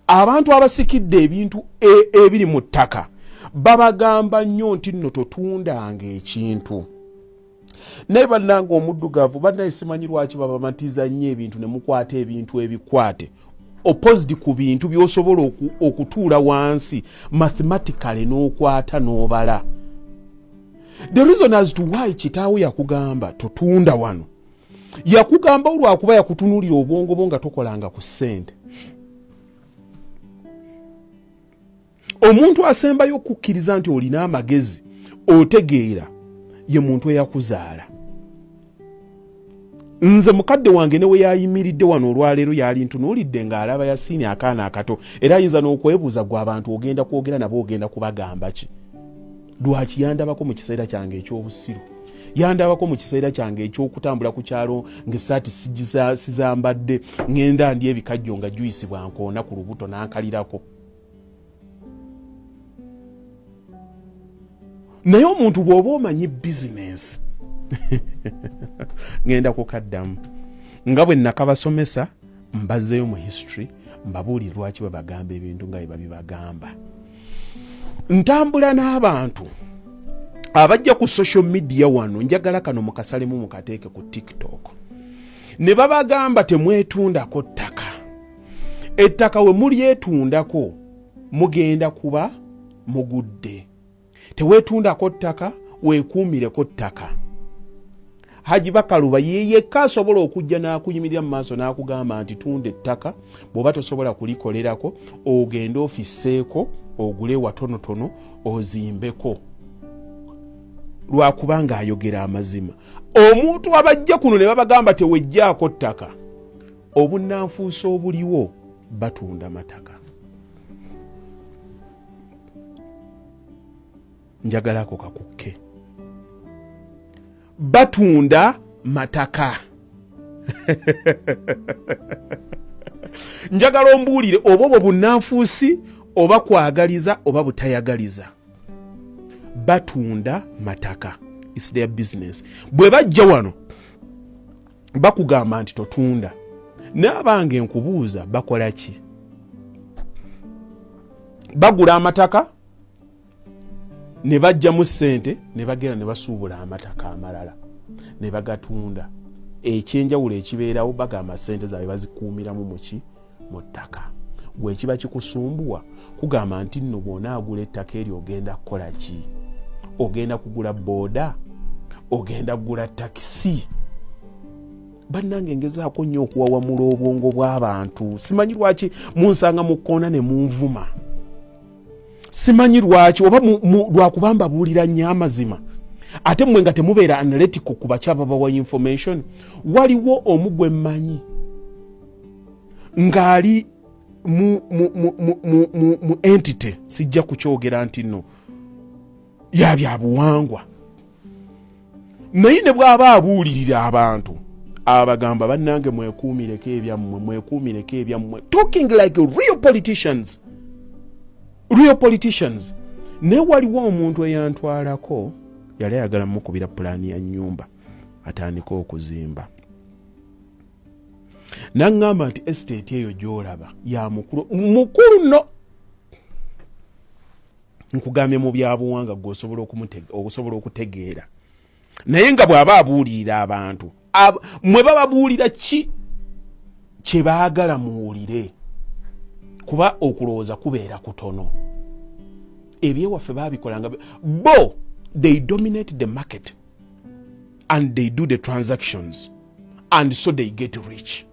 Abantu abasikidde ebintu ebiri mu ttaka babagamba nnyo nti nno totundanga ekintu. Naye bannange omuddugavu, bannaye simanyi lwaki babamatiza nnyo ebintu ne mukwata ebintu ebikwate opposed ku bintu by'osobola okutuula wansi mathematically n'okwata n'obala. The reason as to why kitaawo yakugamba totunda wano, yakugamba olwakuba yakutunuulira obwongo bwo nga tokolanga ku ssente. Omuntu asembayo okukkiriza nti olina amagezi otegeera ye muntu eyakuzaala. Nze mukadde wange ne we yayimiridde wano olwaleero yali ntunuulidde ng'alaba Yasiini akaana akato, era ayinza n'okwebuuza, gwe abantu ogenda kwogera nabo ogenda kubagamba ki? Lwaki yandabako mu kiseera kyange eky'obusiru, yandabako mu kiseera kyange eky'okutambula ku kyalo ng'essaati sizambadde, ŋŋenda ndi ebikajjo nga juyisi bwankoona ku lubuto n'ankalirako. Naye omuntu bw'oba omanyi bizinensi, ŋŋenda kukaddamu nga bwe nakabasomesa, mbazzeeyo mu history mbabuulire lwaki babagamba ebintu nga bye babibagamba. Ntambula n'abantu abajja ku social media wano, njagala kano mukasalemu mukateeke ku TikTok, ne babagamba temwetundako ttaka. Ettaka we mulyetundako mugenda kuba mugudde. Teweetundako ttaka, weekuumireko ttaka. Haji Bakaluba ye yekka asobola okujja n'akuyimirira mu maaso n'akugamba nti tunda ettaka bw'oba tosobola kulikolerako, ogende ofisseeko, ogule watonotono ozimbeko, lwakuba ng'ayogera amazima. Omuntu abajja kuno ne babagamba tewejjaako ttaka, obunnanfuusi obuliwo batunda mataka. Njagala ako kakukke, batunda mataka. Njagala ombuulire oba obwo bunnanfuusi oba kwagaliza oba butayagaliza. Batunda mataka, is their business. Bwe bajja wano bakugamba nti totunda, n'abange nkubuuza, bakola ki? Bagula amataka ne bajjamu ssente ne bagenda ne basuubula amataka amalala ne bagatunda. Ekyenjawulo ekibeerawo, bagamba ssente zaabwe bazikuumiramu muki? Mu ttaka. Gwe ekiba kikusumbuwa kugamba nti nno bw'onaagula ettaka eryo ogenda kukola ki? Ogenda kugula booda? Ogenda kugula takisi? Bannange, ngezaako nnyo okuwawamula obwongo bw'abantu. Simanyi lwaki munsanga mu kkoona ne munvuma, simanyi lwaki, oba lwakuba mbabuulira nnyo amazima, ate mmwe nga temubeera analytical ku bakyababawa information. Waliwo omu gwe mmanyi ng'ali mu entity, sijja kukyogera nti nno ya byabuwangwa, naye ne bw'aba abuulirira abantu abagamba, bannange mwekuumireko ebyammwe, mwekuumireko ebyammwe, talking like real politicians, real politicians. Naye waliwo omuntu eyantwalako, yali ayagala mukubira pulaani ya nnyumba atandike okuzimba, naŋŋamba nti estate eyo gy'olaba ya mukulu mukulu nno, nkugambye mu byabuwanga, gwe osobola okutegeera. Naye nga bw'aba abuulirira abantu, mwe bababuulira ki kye baagala muwulire, kuba okulowooza kubeera kutono. Ebyewaffe baabikolanga bo, they dominate the market and they do the transactions and so they get rich.